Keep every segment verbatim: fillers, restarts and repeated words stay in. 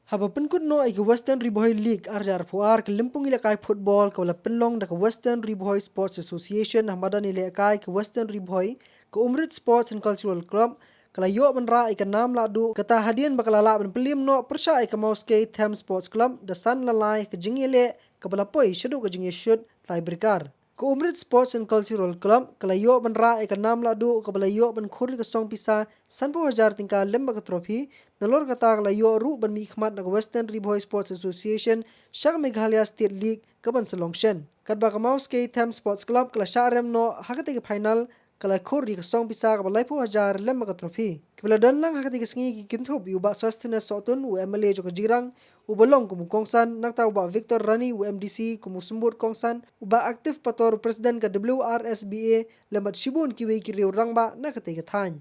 Haba pynkut noh ïa ka Western Ri Bhoi League ar hajar arphew ar, ka lympung ïalehkai football kaba la pynlong da ka Western Ri Bhoi Sports Association ha madan ïalehkai ka Western Ri Bhoi, ka Umrit Sports and Cultural Club, ka la ïoh ban rah ïa ka nam lahduh, kata hadien ba ka la lah ban pynliem noh pyrshah ïa ka Mawskei Them Sports Club da san la lai ha ka jingïaleh kaba la poi shaduh ka jingïashut tie breaker. Ka Umrit Sports and Cultural Club ka la ïoh ban rah ïa ka nam lahduh kaba la ïoh ban khur ïa ka song pisa sanphew hajar tyngka lem bad ka trophy. Nalor kata ka la ïoh ruh ban mihkhmat na ka Western Ri Bhoi Sports Association sha ka Meghalaya State League kaban sa long shen. Katba ka Mawskei Them Sports Club ka la shah rem noh ha katei ka final, ka la khur ïa ka song pisa kaba laiphew hajar lem bad ka trophy. Kiba la don lang ha katei ka sngi ki kynthup ïa u Bah Sosthenes Sohtun, u M L A jong ka Jirang, uba long kum u kongsan, nangta u Bah Victor Rani, u M D C, kum u symbud kongsan, u Bah Active Pator, u president ka W R S B A, lem bad shibun kiwei ki riew rangbah na katei ka thaiñ.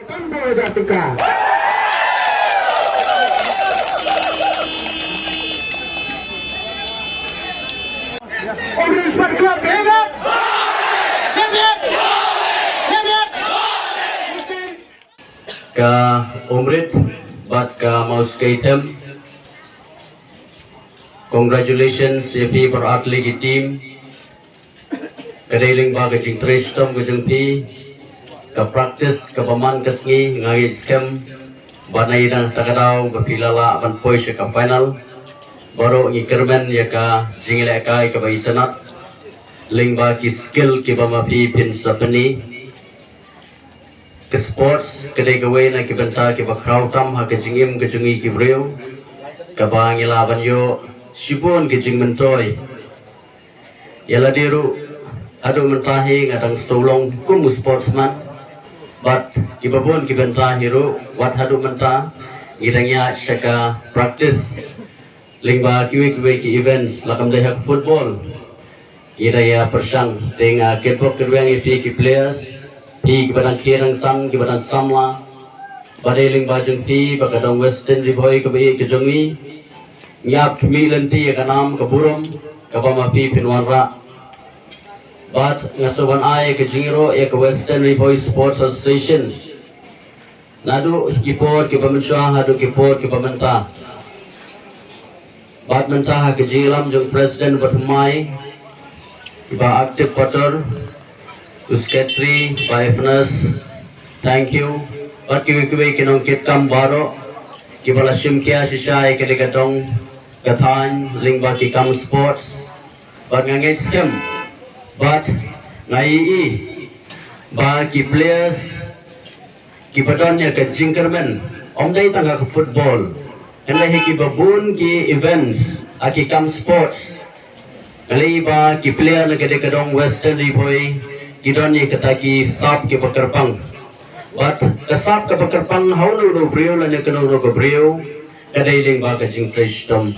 Sanphew hajar tyngka. Umrit Sport Club, hebat! Hebat! Hebat! Ka Umrit bad ka Mawskei Them, congratulations ïa phi baroh artylli ki team. Ka dei lyngba ka jingtrei shitom ka jong phi, ka practice kaba man ka sngi, nga ngeit skhem ba na ïa dang ta ka daw ba phi la lah ban poi sha ka final. Baroh ngi kyrmen ïa ka jingïalehkai kaba itynnad lyngba ki skill kiba ma phi phin sa pyni. Ka sports ka dei kawei na ki bynta kiba khraw tam ha ka jingim ka jong ngi ki briew, kaba ngi lah ban ïoh shibun ka jingmyntoi. Ïa lade ruh haduh mynta hi nga dang shu long kum u sportsman. Bad kiba bun ki bynta hi ruh wat haduh mynta ngi dang ïaid sha ka practice lyngba kiwei kiwei ki events, la kam dei ha ka football. Ngi da ïa pyrshang, te nga kyrpad kyrweng ïa phi ki players, phi kiba dang khie dang san, kiba dang samla. Ba dei lyngba jong phi ba ka dong Western Ri Bhoi kaba ïeit ka jong ngi. Ngi ap khmih lynti ïa ka nam ka burom kaba ma phi phin wanrah. Bad nga sngewbha ban ai ka jingïaroh ïa ka Western Ri Bhoi Sports Association. Naduh ki por kiba mynshuwa haduh ki por kiba mynta. Bad mynta ha ka jingïalam jong President bad u Mai, i Bah Active Pator, u Secretary, Bah Evans, thank you. Bad kiwei kiwei ki nongkitkam baroh kiba la shim khia shisha ïa kane ka dong ka thaiñ lyngba ki kam sports. Bad nga ngeit skhem bad nga ïohi ba ki players kiba don ïa ka jingkyrmen, ym dei tang ha ka football, hynrei ha kiba bun ki events, ha ki kam sports. Nga la ïohi ba ki player na ka dei ka dong Western Ri Bhoi ki don ïa kita ki sap kiba kyrpang. Bad ka sap kaba kyrpang ha uno uno u briew lane kano kano ka briew ka dei lyngba ka jingtrei shitom.